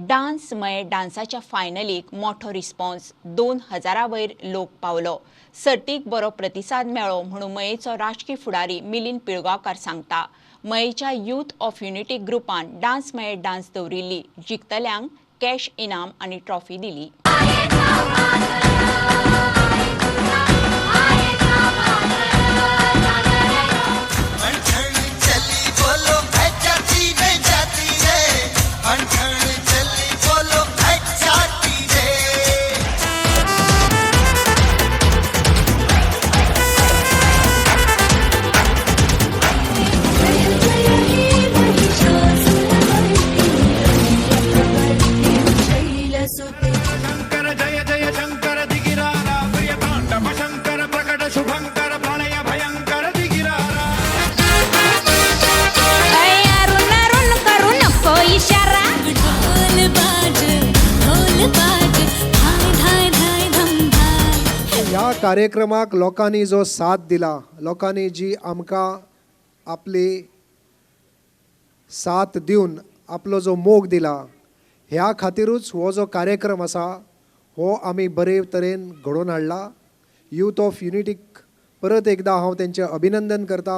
Dance मये डान्साच्या फायनलीक मोठो response 2000 वयर लोक पावलो. सर्तीक बरो प्रतिसाद मेळ्ळो म्हणून मयेचो राजकी फुडारी मिलिंद पिळगांवकार सांगता. मयेच्या यूथ ऑफ युनिटी ग्रुपान डान्स मये डान्स दवरिल्ली. जिखतल्यांक कॅश इनाम आनी ट्रॉफी दिली. ह्या कार्यक्रमाक लोकांनी जो साथ दिला, लोकांनी जी आमकां आपली साथ दिवन आपलो जो मोग दिला, ह्या खातिरूच हो जो कार्यक्रम आसा हो आमी बरे तरेन घडोवन हाडला. यूथ ऑफ युनिटीक परत एकदा हांव तेंचें अभिनंदन करता.